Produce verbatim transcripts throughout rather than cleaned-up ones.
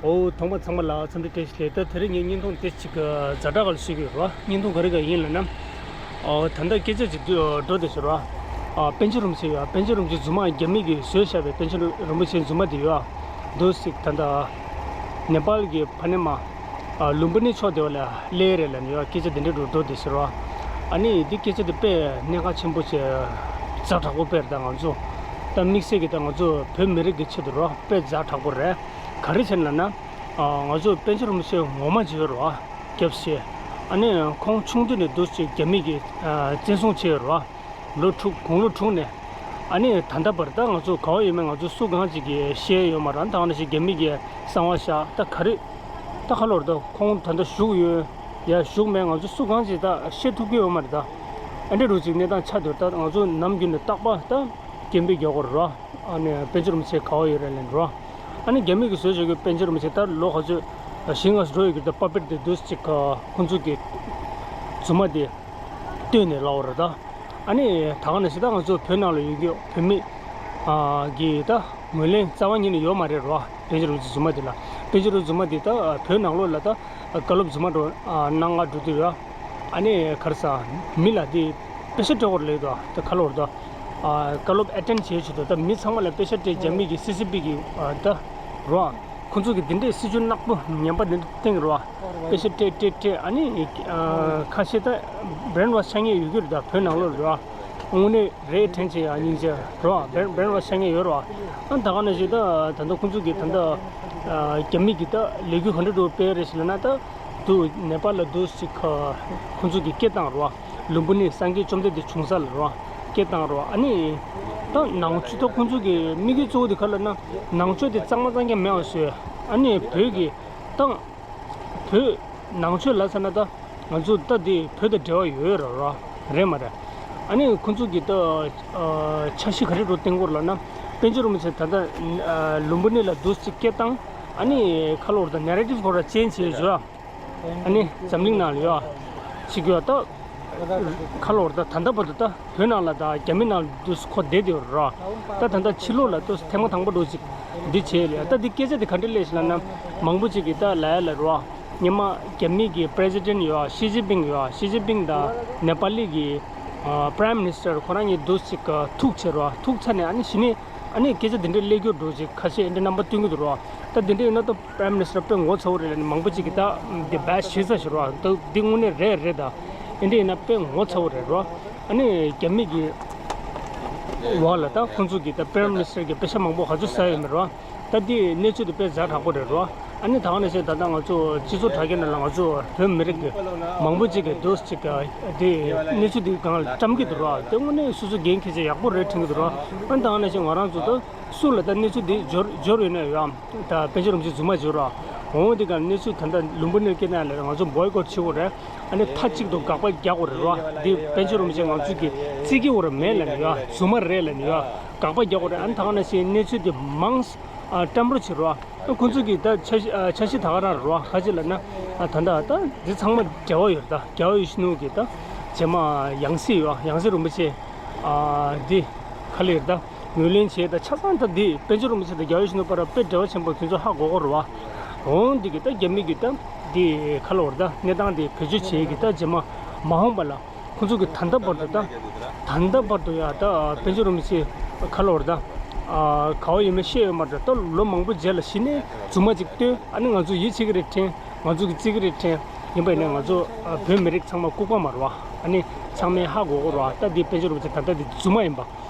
འོ། ཐོག་མ་ཚང་མ་ལ་འཚམས་འདྲི་བཀྲ་ཤིས་བདེ་ལེགས། ད་དེ་རིང་ངས་བརྙན་ཐུང་དེ་ཅིག་ཛ་དྲག་ག་ལ་བཤད་ཀྱི་ཡོད་རེད་བ། བརྙན་ཐུང་ག་རེ་ག་ཡིན་ལབ་ན། ཨོ། ད་ལྟ་སྐད་ཆ་ཅིག་འགྲོ་བསྡད་ཤག་རེད་བ། ཨ། པཎ་ཆེན་རིན་པོ་ཆེ་ཡོད། པཎ་ཆེན་རིན་པོ་ཆེ་རྫུན་མ། རྒྱ་མི་གིས་བཟོས་བཞག་པའི་པཎ་ཆེན་རིན་པོ་ཆེའི་རྫུན་མ་དེ་ཡོད། འདུག་སེ་ད་ལྟ་ནེ་པཱལ་གྱི་ཕ་ནེ་མ། ཨ། ལུམ་བི་ནི་ཕྱོགས་དེ་བ་ལ་སླེབས་རེད་ལབ་ནས་ཡོད། སྐད་ཆ་དེ་འདྲ་འགྲོ་འགྲོ་བསྡད་ཤག་རེད་བ། ཨ་ནི་འདི་སྐད་ཆ་དེ་དཔེ་གནད་འགག་ཆེན་པོ་ཆེ། ཛ་དྲག་པོ་དཔེ་རེད། ད་ང་ཚོ་ད་དམིགས་བསལ་གྱི་ད་ང་ཚོ་བོད་མི་རིགས་ཀྱི་ཆེད་དུ་རེད་བ། དཔེ་ཛ་དྲག་པོ་རེད། ག་རེ་བྱས་ན་ལབ་ན། ཨ། ང་ཚོ་པཎ་ཆེན་རིན་པོ་ཆེ་ངོ་མ་བྱས་ཡོད་རེད་བ། སྐྱབས་ཞེ། ཨ་ནི་ཁོང་ཆུང་དུས་ནས་འདུག་སེ་རྒྱ་མི་གིས། ཨ། བཙན་བཟུང་བྱས་ཡོད་རེད་བ། ལོ་དྲུག་དགུང་ལོ་དྲུག་ནས། ཨ་ནི་ད་ལྟ་བར་ད་ང་ཚོ་ག་བ་ཡོད་མེད་ང་ཚོ་སུ་གང་ཅིག་གིས་ཤེས་ཡོད་མ་རེད། ད་ག་ནང་བཞིན་རྒྱ་མི་གིས་གསང་བ་བཞག་ད་ག་རེ། ད་ཁ་ལོར་ད་ཁོང་ད་ལྟ་བཞུགས་ཡོད་ཡ་བཞུགས་མེད་ང་ཚོ་སུ་གང་ཅིག་ད་ཤེས་ཐུབ་ཀྱི་ཡོད་མ་རེད། ད་ཨ་འདྲ་རུ་ཅིག་གནས་སྟངས་ཆགས་འདུག་ད་ང་ཚོ་ནམ་རྒྱུན་ནས་རྟག་པར་ད་སྐད་འབོད་རྒྱག་དགོས་རེད་ར། ཨ་ནི་པཎ་ཆེན་རིན་པོ་ཆེ་ག་བ་ཡོད་རེད་ལབ་ར། ཨ་ནི་རྒྱ་མི་གིས་བཟོས་བཞག་གི་པཎ་ཆེན་རིན་པོ་ཆེ་ད་ལོ་ག་ཚོད་བཞི་ལྔ་ཙམ་འགྲོ་ཡོད་ཀྱི། ད་པ་པེཊ་དེ་འདུག་སེ་ཅིག་ཁོང་ཚོ་གི་རྫུན་མ་དེ་བཏོན་ནས་ལབ་པ་རེད་ད། ཨ་ནི་ད་ག་ནང་བཞིན་ད་ང་ཚོ་བོད་ནང་ལ་ཡོད་རྒྱུ་བོད་མི་ཨ་གི་ད་ངོས་ལེན་རྩ་བ་ཉིད་ནས་ཡོད་མ་རེད་ར། པཎ་ཆེན་རིན་པོ་ཆེ་རྫུན་མ་དེ་ལ། པཎ་ཆེན་རིན་པོ་ཆེ་རྫུན་མ་དེ་ད་བོད་ནང་ལོགས་ལ་ད་བཀའ་སློབ་རྫུན་མ་འགྲོ་ཨ་གནང་ག་འགྲོ་དུས་ར། ཨ་ནི་ག་རེ་ཟ། མི་ལ་དེ་པེ་ས་སྤྲད་དགོས་རེད་ལབ་དུས་ད་ཁ་ལོར་ད། ཨ། བཀའ་སློབ་ཨེ་ཊེན་ཌི་བྱེད་ཆེད་དུ་ད་མི་ཚང་མ་ལ་པེ་ས་སྤྲད། རྒྱ་མི་གི་སི་སི་པི་གི་ཨ་ད་རོ། ཁོང་ཚོ་གི་འདི་འདྲའི་སྲིད་བྱུས་ནག་པོ་ངན་པ་འདི་འདྲ་བསྟན་གི་རོ། པེ་ས་སྤྲད་སྤྲད་སྤྲད། ཨ་ནི་ཨ་ཁ་ཤས་ད་བྷི་རེན་ཝོཤ་བྱེད་མཁན་ཡོད་ཀྱི་རེད། ད་བོད་ནང་ལོགས་རོ། དངོས་གནས་རེད་དྲན་བྱེད་ཡ་སྙིང་རྗེ་རོ། བྷི་རེན་ཝོཤ་བྱེད་མཁན་ཡོད་རོ། ཨ་ད་ག་ནང་བཞིན་ད་ད་ལྟ་ཁོང་ཚོ་གི་ད་ལྟ་རྒྱ་མི་གི་ད་ལས་འགུལ་ག་འདྲ་འགྲོ་སྤེལ་རེད་ཟེར་ན་ད། དུ་ནེ་པཱལ་ལ་འདུག་སེ་ཁོ་ཁོང་ཚོ་གི་སྐད་བཏང་རོ། ལུམ་བི་ནི་སངས་རྒྱས་བཅོམ་ལྡན་འདས་བྱུང་ས་ལ་རོ། སྐད་བཏང་རོ། ཨ་ནི་ད་ནང་ཆོས་ད་ཁོང་ཚོ་གི་དམིགས་ཡུལ་གཙོ་བོ་དེ་ག་ལབ་ན་ནང་ཆོས་དེ་གཙང་མ་གཙང་རྐྱང་མེད་པ་བཟོས། ཨ་ནི་བོད་ཀྱི་ད་བོད་ནང་ཆོས་ལབ་ཚར་ན་ད་ང་ཚོ་ད་དེ་བོད་དང་འབྲེལ་བ་ཡོད་རེད་རོ། རེད་མ་རེད། ཨ་ནི་ཁོང་ཚོ་གི་ད་ཨ་འཆར་གཞི་ག་རེ་འདྲ་བཏིང་གི་ཡོད་ལབ་ན། པཎ་ཆེན་རིན་པོ་ཆེ་ད་ལྟ་ཨ་ལུམ་བི་ནི་ལ་འདུག་སེ་སྐད་བཏང་། ཨ་ནི་ཁ་ལོར་ད་ནེ་རེ་ཊིབ་ཁོ་རང་ཅེན་ཇི་བྱས་བཟོས། ཨ་ནི་འཛམ་གླིང་ནང་ལ་ཡོད་ཅིག་ཡོད་ད། ཁ་ལོར་ད་ད་ལྟ་བར་དུ་ད་བོད་ནང་ལ་ད་རྒྱ་མི་ནང་ལ་འདུག་སེ་ཁོ་བསྡད་དེ་ཡོད་ར། ད་ད་ལྟ་ཕྱི་ལོགས་ལ་འདུག་སེ་ཐེངས་མ་དང་པོ་འདྲ་ཅིག་འདི་བྱས་ལ། ད་འདི་སྐད་ཆ་དེ་ག་འདྲ་སླེབས་ཤག་ལབ་ན། མང་པོ་ཅིག་གིས་ད་ལབ་ཡ་ལ་ར། སྔོན་མ་རྒྱ་མི་གི་པི་རེ་སི་ཌེན་ཊི་ཡོད་ཤི་ཅིན་ཕིང་ཡོད། ཤི་ཅིན་ཕིང་དང་ནེ་པ་ལི་གི་ཨ་པི་རེམ་མི་ནི་སི་ཊར་ཁོ་རང་གཉིས་འདུག་སེ་ཐུག་བྱས་ར། ཐུག་ཚར་ནས་ཨ་ནི་གཞི་ནས་ཨ་ནི་སྐད་ཆ་དེ་འདྲ་སླེབས་རྒྱུ་འདྲ་ཅིག་ཁ་ཤས་འདི་རྣམ་པ་སྟོན་གྱི་འདུག་ར། ད་དེ་འདྲ་ཡིན་ན་ད་པི་རེམ་མི་ནི་སི་ཊར་དཔེ་ངོ་ཚ་བོ་རེད་ལབ་ནས་མང་པོ་ཅིག་གིས་ད་འདི་བྷེ་ཤི་བྱས་ཚར་ཤག་ར། ད་འདི་དངོས་གནས་རེད་རེད། ད་འདི་འདྲ་ཡིན་ན་དཔེ་ངོ་ཚ་བོ་རེད་ར། ཨ་ནི་རྒྱ་མི་གི་འོག་ལ་ད་ཁོང་ཚོ་གི་ད་པི་རེམ་མི་ནི་སི་ཊར་གི་པེ་ཤ་མང་པོ་ག་ཚོད་ཟ་ཡོད་མེད་ར། ད་འདི་གནས་ཚུལ་དེ་དཔེ་ཛ་དྲག་པོ་རེད་ར། ཨ་ནི་ད་ག་ནང་བཞིན་ད་ལྟ་ང་ཚོ་སྤྱི་ཚོགས་དྲ་རྒྱ་ནང་ལ་ང་ཚོ་བོད་མི་རིགས་ཀྱི་མང་པོ་ཅིག་གིས་འདུག་སེ་ཅིག་དེ་གནས་ཚུལ་འདི་སྒང་ལ་བཀྲམ་གྱི་འདུག་ར། དེ་དངོས་གནས་སོ་སོ་འགན་འཁྱེར་བྱས་ཡག་པོ་རེད་དྲན་གྱི་འདུག་ར། ཨ་ནི་ད་ག་ནང་བཞིན་ང་རང་ཚོ་ད་སུ་ལ་ད་གནས་ཚུལ་འདི་འབྱོར་འབྱོར་ཡོད་ན་ཡང་ད་པཎ་ཆེན་རིན་པོ་ཆེ་རྫུན་མ་བྱས་ར། འོང་འདི་སྒང་གནས་ཚུལ་ད་ལྟ་ལུམ་བི་ནི་སྐད་ནང་ལ་ང་ཚོ་བོའི་ཀོཊ་བྱེད་དགོས་རེད། ཨ་ནི་མཐའ་གཅིག་ཏུ་དགག་པ་རྒྱག་དགོས་རེད་ར། འདི་པཎ་ཆེན་རིན་པོ་ཆེ་ང་ཚོ་གི་བརྩི་གི་ཡོད་ར་མེད་ལབ་ནས་ཡ་རྫུན་མ་རེད་ལབ་ནས་ཡ་དགག་པ་རྒྱག་དགོས་རེད། ཨ་ནི་ད་ག་ནང་བཞིན་གནས་ཚུལ་འདི་མང་ཨ་བཀྲམ་རོགས་བྱེད་རོགས། ཁོང་ཚོ་གིས་ད་འཆར་གཞི་ཨ་འཆར་གཞི་ད་ག་རང་རེད་བ། ག་ཅི་ལབ་ན། ཨ་ད་ལྟ་ད་འདི་ཚང་མ་འབྲེལ་བ་ཡོད་རེད། ད་རྒྱལ་བ་ཡིད་བཞིན་ནོར་བུ་གི་ད་རྗེས་མ་ཡང་སྲིད་ཡོད། ཡང་སྲིད་རིན་པོ་ཆེ་ཨ་འདི་ག་ལེར་ད་ངོས་ལེན་བྱས། ད་ཆ་ཚང་ད་འདི་པཎ་ཆེན་རིན་པོ་ཆེ་དང་རྒྱལ་བ་ཡིད་བཞིན་ནོར་བུ་བར་དཔེ་འབྲེལ་བ་ཆེན་པོ་དེ་ཚོ་ཧ་གོ་གོ་རེད་བ། འོང་འདི་གི་ད་རྒྱ་མི་གི་ད་འདི་ག་ལོར་ད་གནས་སྟངས་འདི་བེད་སྤྱོད་བྱེད་ཀྱི་ད་རྗེས་མ་མ་འོངས་པ་ལ། ཁོང་ཚོ་གིས་ད་ལྟ་བར་དུ་ད། ད་ལྟ་བར་དུ་ཡ་ད་པཎ་ཆེན་རིན་པོ་ཆེ་ག་ལོར་ད། ཨ་ག་བ་ཡོད་མེད་ཤེས་ཡོད་མ་རེད། ད་ལོ་མང་པོ་རྗེས་ལ་གཞི་ནས་རྫུན་མ་ཅིག་བཏོན། ཨ་ནི་ང་ཚོ་ཡིད་ཆེས་ཀྱི་རེད་དྲན། ང་ཚོ་གིས་བརྩི་གི་རེད་དྲན། ཡིན་པ་ཡིན་ན་ང་ཚོ་ཨ་བོད་མི་རིགས་ཚང་མ་ལྐུགས་པ་མ་རེད་བ། ཨ་ནི་ཚང་མས་ཧ་གོ་གོ་རེད་བ། ད་འདི་པཎ་ཆེན་རིན་པོ་ཆེ་ད་ལྟ་འདི་རྫུན་མ་ཡིན་པ།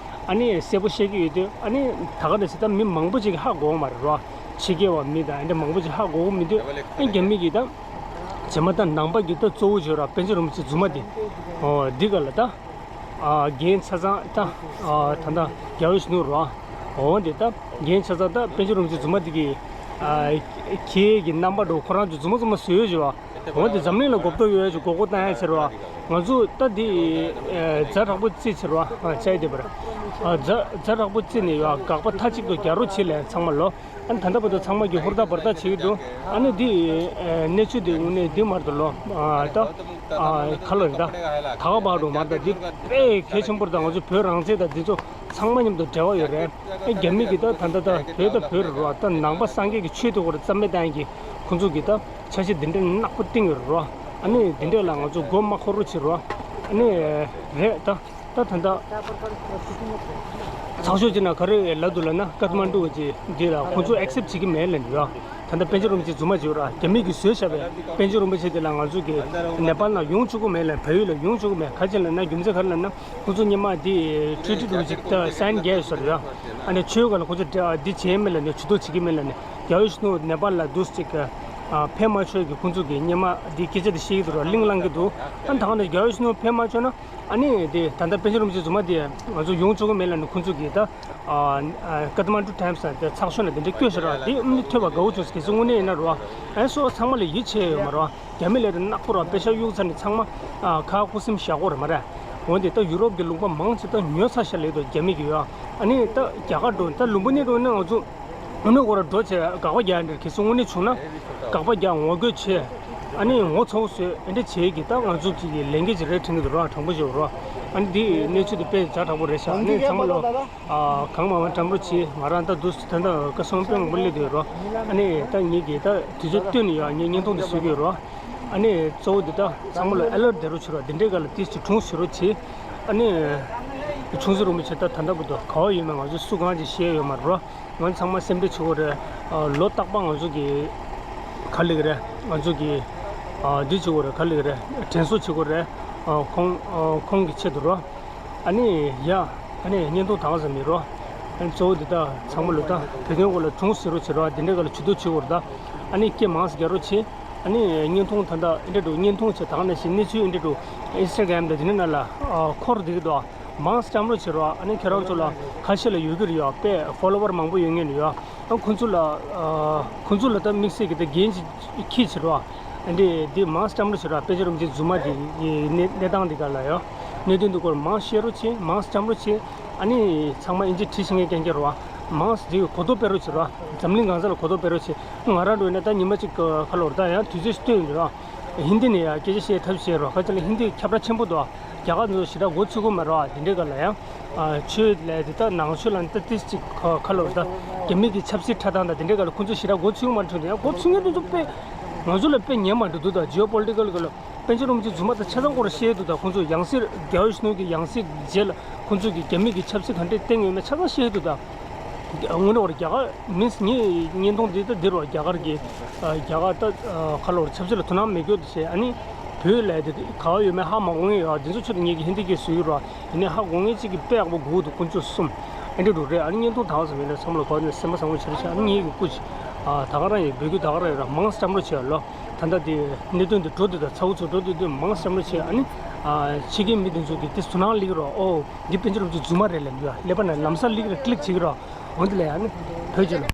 ཨ་ནི་གསལ་པོ་བཤད་ཀྱི་ཡོད་དུས། ཨ་ནི་ད་ག་ནང་བཞིན་ད་མི་མང་པོ་ཅིག་གིས་ཧ་གོ་གི་མ་རེད་བ། ཕྱི་རྒྱལ་བ་མི་དང་ཨ་འདྲ་མང་པོ་ཅིག་ཧ་གོ་གི་མི་འདུག་ཨ་རྒྱ་མི་གིས་ད། རྗེས་མ་ད་ནང་པ་གི་ད་གཙོ་བོ་བྱས་ར་པཎ་ཆེན་རིན་པོ་ཆེ་རྫུན་མ་དེ། ཨོ་འདི་ག་ལ་ད། ཨ་འགན་ཆ་ཚང་ད། ཨ་ད་ད་རྒྱལ་བ་ཡིད་བཞིན་ནོར་བུ་ར། འོ་འདི་ད་འགན་ཆ་ཚང་ད་པཎ་ཆེན་རིན་པོ་ཆེ་རྫུན་མ་དེ་གིས། ཨ་ཁྱེད་ཀྱི་རྣམ་པ་འགྲོ་ཁོ་རང་ཚོ་རྫུན་མ་རྫུན་མ་བཟོས་ཡོད་བྱས་བ། འོ་འདི་འཛམ་གླིང་ལ་གོ་བརྡ་ཡོད་ཡ་ཅིག་གོ་གོ་བཏང་ཡ་ཟེར་བ། ང་ཚོ་ད་འདི་ཨ་ཛ་དྲག་པོ་བརྩིས་ཟེར་བ། ཨ་ཅའི་དེ་བར། ཨ་ཛ་ཛ་དྲག་པོ་བརྩིས་ནས་ཡ་དགག་པ་མཐའ་གཅིག་ཏུ་རྒྱག་རོགས་བྱེད་ལབ་ཚང་མ་ལོ། ཨ་ནི་ད་ལྟ་བར་དུ་ཚང་མ་གིས་ཧུར་ཐག་འབད་ཐག་བྱེད་ཀྱི་འདུག་ཨ་ནི་འདི་ཨེ་གནས་ཚུལ་འདི་དངོས་གནས་འདི་མར་དུ་ལོ། ཨ་ད་ཨ་ག་ལོ་རེད། ད་ད་ག་བར་དུ་མར་ད་འདི་དཔེ་གལ་ཆེན་པོ་རེད། ད་ང་ཚོ་བོད་རང་བཙན་དང་འདི་ཚོ་ ཚང་མ་མཉམ་དུ་འབྲེལ་བ་ཡོད་རེད། ཨ་རྒྱ་མི་གི་ད་ད་ད་ད་བོད་ད་བོད་རེད་རོ། ད་ནང་པ་སངས་རྒྱས་ཀྱི་ཆོས་དེ་སྐོར་རྩ་མེད་བཏང་གི་ཁོང་ཚོ་གི་ད་འཆར་གཞི་འདི་འདྲ་ནག་པོ་བཏིང་ཡོད་རེད་རོ། ཨ་ནི་འདི་འདྲ་ལ་ང་ཚོ་མགོ་མ་འཁོར་རོགས་བྱེད་རོ། ཨ་ནི་རེད་ད། ད་ད་ད་ཚགས་ཤོག་ཅིག་ན་ག་རེ་ལབ་འདུག་ལབ་ན་ཀཏ་མན་ཌུ་ཅིག་འདི་ལ་ཁོང་ཚོ་ཨེག་སེབ་བྱེད་ཀྱི་མེད་ལབ་ཡོད། ད་ལྟ་པཎ་ཆེན་རིན་པོ་ཆེ་རྫུན་མ་བྱེད་ར། རྒྱ་མི་གིས་བཟོས་བཞག་པའི་པཎ་ཆེན་རིན་པོ་ཆེ་དེ་ལ་ང་ཚོ་གི་ནེ་པཱལ་ནང་ཡོང་ཆོག་གི་མེད་ལབ། བལ་ཡུལ་ལ་ཡོང་ཆོག་གི་མེད། ག་ཅི་ལབ་ན་རྒྱུ་མཚན་ག་རེ་ལབ་ན་ཁོང་ཚོ་སྔོན་མ་དེ་ཊི་རི་ཊི་འདྲ་ཅིག་ད་སའིན་རྒྱག་ཡོད་ས་རེད་ཡ། ཨ་ནི་ཆོས་སྒང་ལ་ཁོང་ཚོ་འདི་བྱེད་མེད་ལབ་ནས་ཇུས་གཏོགས་བྱེད་ཀྱི་མེད་ལབ་ནས་རྒྱལ་བ་ཡིད་བཞིན་ནོར་བུ་ནེ་པཱལ་ལ་འདུག་ཅིག་ཕེབས་མ་ཆོག་གི་ཁོང་ཚོ་གི་སྔོན་མ་འདི་སྐད་ཆ་དེ་བཤད་ཀྱི་འདུག་ར། གླེང་གླེང་གི་འདུག་ཨ་ནི་ད་ག་ནས་རྒྱལ་བ་ཡིད་བཞིན་ནོར་བུ་ཕེབས་མ་ཆོག་ན། ཨ་ནི་དེ་ད་ལྟ་པཎ་ཆེན་རིན་པོ་ཆེ་རྫུན་མ་དེ་ང་ཚོ་ཡོང་ཆོག་གི་མེད་ལབ་ནས་ཁོང་ཚོ་གིས་ད་ཀཏ་མན་ཌུ་ཊའིམ་སི་ལ་དེ་ཚགས་ཤོག་ལ་དེ་འདྲ་བཀོད་ཤག་ར། དེ་ཨ་ནི་ཐོས་པ་དགའ་བོ་བྱུང་སོང་། དེ་ཚོ་དངོས་གནས་ཡིན་ན་རོ། ཨ་ནི་སོ་ཚང་མ་ལ་ཡིད་ཆེས་ཡོད་མ་རོ། རྒྱ་མི་ལས་རིགས་ནག་པོ་རོ། པེ་ཤ་གཡུག་ཚར་ནས་ཚང་མ་ཁ་ཁུ་སིམ་བཞག་གོ་རེད་མ་རེད། འོན་ཏེ་ད་ཡུ་རོབ་ཀྱི་ལུང་པ་མང་ཆེ་ད་ཉོས་ཚར་ཤག་ལབ་འདུག་རྒྱ་མི་གིས་ཡོ། ཨ་ནི་ད་རྒྱ་གར་འགྲོ་ད་ལུང་པ་ནས་འགྲོ་ན་ང་ཚོ། དངོས་གནས་ཁོ་རང་འགྲོ་བྱས་དགག་པ་རྒྱག་འདྲ་གལ་སྲིད་དངོས་གནས་བྱུང་ན། དགག་པ་རྒྱག་ངོ་རྒོལ་བྱས། ཨ་ནི་ངོ་ཚ་བོ་བཟོས་འདྲ་བྱས་ཀྱི་ད་ང་ཚོ་གཅིག་གི་ལས་འགན་ཅིག་རེད་དྲན་གྱི་འདུག་རོགས། དྲང་པོ་ཞུ་རོགས། ཨ་ནི་འདི་གནས་ཚུལ་འདི་དཔེ་ཛ་དྲག་པོ་རེད་ཤག་ཨ་ནི་ཚང་མ་ལོ། ཨ་གང་མང་མང་བཀྲམ་རོགས་བྱེད། ང་རང་ད་དུས་ད་ལྟ་བཀའ་ཤག་དཔོན་དཔོན་པོ་སླེབས་བསྡད་ཡོད་རོགས། ཨ་ནི་ད་ངེད་ཀྱིས་ད་དུས་ཚོད་བཏོན་ནས་ཡ་ངས་བརྙན་ཐུང་འདི་བཟོ་གི་ཡོད་རོགས། ཨ་ནི་གཙོ་བོ་འདི་ད་ཚང་མ་ལོ་ཨེ་ལར་བསྡད་རོགས་བྱེད་རོགས། འདི་འདྲའི་སྒང་ལ་ཏིས་ཅིག་གྲོངས་ཟེར་རོགས་བྱེད། ཨ་ནི་ཆུང་སྲིད་རིན་པོ་ཆེ་ད་ད་ལྟ་བར་དུ་ག་བ་ཡོད་མེད་ང་ཚོ་སུ་གང་ཅིག་ཤེས་ཡོད་མ་རེད་རོགས། ང་ཚང་མ་སེམས་ཁྲལ་བྱེད་དགོས་རེད། ལོ་རྟག་པར་ང་ཚོ་གི་ག་ལབ་ཀྱི་རེད། ང་ཚོ་གི་འདི་བྱེད་དགོས་རེད། ག་ལབ་ཀྱི་རེད། དྲན་གསོ་བྱེད་དགོས་རེད། ཁོང་ཁོང་གི་ཆེད་དུ་རོ། ཨ་ནི་ཡ། ཨ་ནི་བརྙན་ཐུང་དང་ཙམ་མིན་རོ། ཨ་ནི་གཙོ་བོ་འདི་དག་ཚང་མ་ལོ་ད་བོད་དོན་སྐོར་ལ་གྲོངས་ཟེར་རོ་བྱེད་རོ། འདི་འདྲའི་སྒང་ལ་ཇུས་གཏོགས་བྱེད་དགོས་རེད་ད། ཨ་ནི་སྐད་མང་ཙམ་རྒྱག་རོགས་བྱེད། ཨ་ནི་བརྙན་ཐུང་ད་ལྟ་འདི་འདྲ་འདུག་བརྙན་ཐུང་བྱས་ད་ག་ནང་བཞིན་གནས་ཚུལ་འདི་འདྲ་འདུག་ཨིན་སི་ཊ་གྷ་རམ་དང་འདི་འདྲ་ནང་ལ་འཁོར་བསྡད་ཀྱི་འདུག་མང་ཙམ་བཀྲམ་རོགས་བྱེད་རོགས། ཨ་ནི་ཁྱེད་རང་ཚོ་ལ་ཁ་ཤས་ལ་ཡོད་ཀྱི་རེད་ཡ། དཔེ་ཕོ་ལོ་ཝར་མང་པོ་ཡོད་མཁན་རེད་ཡ། ཨ་ཁོང་ཚོ་ལ་ཨ་ཁོང་ཚོ་ལ་ད་དམིགས་བསལ་གྱི་ད་འགན་ཅིག་འཁྱེར་བྱེད་རོགས། ཨ་འདི་འདི་མང་ཙམ་བཀྲམ་རོགས་བྱེད་རོགས། པཎ་ཆེན་རིན་པོ་ཆེ་རྫུན་མ་འདི་གི་གནས་གནས་སྟངས་འདི་ག་ལ་ཡ། གནད་དོན་འདི་སྐོར་མང་བཤད་རོགས་བྱེད། མང་ཙམ་བཀྲམ་རོགས་བྱེད། ཨ་ནི་ཚང་མ་ཨིན་ཇི་བྲིས་ཤེས་མཁན་རྐྱང་རྐྱང་རོགས། མང་ཙམ་འདི་གོ་རྟོགས་སྤེལ་རོགས་བྱེད་རོགས། འཛམ་གླིང་གང་ས་ལ་གོ་རྟོགས་སྤེལ་རོགས་བྱེད། ང་རང་འགྲོ་ཡིན་ན་ད་ཉི་མ་གཅིག་ཁ་ལོ་རེ་ད་ཡང་དུས་ཚོད་ཞིག་བཏོན་ཡོད་རོགས། ཧིན་དི་ནས་ཡང་སྐད་ཆ་བཤད་ཐབས་བྱེད་རོགས། ཁ་ཅིག་ལ་ཧིན་དི་ཁྱབ་བསྒྲགས་ཆེན་པོ་འདུག་རྒྱ་གར་ཚོ་ཞེ་དྲག་མགོ་ཚོད་ཀྱི་མ་རེད་བ། དེ་འདྲའི་སྒང་ལ་ཡང་ཆོས་ལས་དེ་ལྟར་ནང་ཆོས་ལ་ནི་ཏིས་ཅིག་ཁ་ལོ་ད་རྒྱ་མི་གི་ཆབ་སྲིད་ཁྲ་ཐང་དང་དེ་འདྲའི་སྒང་ལ་ཁོང་ཚོ་ཞེ་དྲག་མགོ་ཚོད་ཀྱི་མ་རེད། ཡང་མགོ་ཚོད་མཁན་དེ་ཚོ་དཔེ་ང་ཚོ་ལ་དཔེ་ཉན་མ་འགྲོ་འདུག་ད་ཇི་ཨོ་པོ་ལི་ཊི་ཀལ་སྒང་ལ་པཎ་ཆེན་རིན་པོ་ཆེ་རྫུན་མ་ད་ཆ་ཚང་སྐོར་བཤད་འདུག་ད་ཁོང་ཚོ་ཡང་སྲིད་རྒྱལ་བ་ཡིད་བཞིན་ནོར་བུ་གི་ཡང་སྲིད་རྗེས་ལ་ཁོང་ཚོ་གི་རྒྱ་མི་གི་ཆབ་སྲིད་ག་འདྲས་བསྟན་ཡོད་མེད་ཆ་ཚང་བཤད་འདུག་ད། དངོས་གནས་བར་རྒྱ་གར་མིན་ངའི་བརྙན་ཐུང་འདི་ད་འདིར་བ་རྒྱ་གར་གྱི་རྒྱ་གར་ད་ཁ་ལོར་ཆབ་སྲིད་ལ་དོ་སྣང་མེད་རྒྱུ་དེ་བྱས། ཨ་ནི་བོད་ལ་དེ་ག་བ་ཡོད་མེད་ཧ་མ་གོ་མཁན་ཡོད། འདི་ཚོ་ཆེད་དུ་ངེད་ཀྱི་ཧིན་དི་སྐད་བཟོས་ཡོད་ར། ཡིན་ནའི་ཧ་གོ་མཁན་གཅིག་གིས་དཔེ་ཡག་པོ་གོ་གི་འདུག་དཀོན་མཆོག་གསུམ། ཨེ་འདྲ་འདུག་རེད། ཨ་ནི་བརྙན་ཐུང་དག་ཙམ་ཡིན་ན་བསམ་བློ་གོ་ནས་སེམས་པ་བཟང་པོ་བྱེད་རེད་བྱས། ཨ་ནི་ངེད་ཀྱི་སྐུ་མཁྱེན་ད་ག་རང་ཡིན། བོད་བརྒྱུད་ད་ག་རང་ཡོད་ར། མང་ཙམ་བཀྲམ་རོགས་བྱས་ལོ། ད་ལྟ་དེ་གནད་དོན་དེ་འགྲོ་དུས་དང་ཚ་བོ་ཚོ་འགྲོ་དུས་དེ་མང་ཙམ་བཀྲམ་རོགས་བྱས། ཨ་ནི་ཕྱི་རྒྱལ་མི་དེ་ཚོ་གིས་དེ་ཚོ་ནང་སླེབས་ཀྱི་རོགས། ཨོ་འདི་པཎ་ཆེན་རིན་པོ་ཆེ་རྫུན་མ་རེད་ལབ་འདུག་ལེ་པ་ན་ལམ་སང་སླེབས་ཀྱི་རེད། ཀི་ལིག་བྱེད་ཀྱི་རོགས། འོན་ཏེ་ལ་ཡང་ནི་བོད་ཀྱི་ལོ།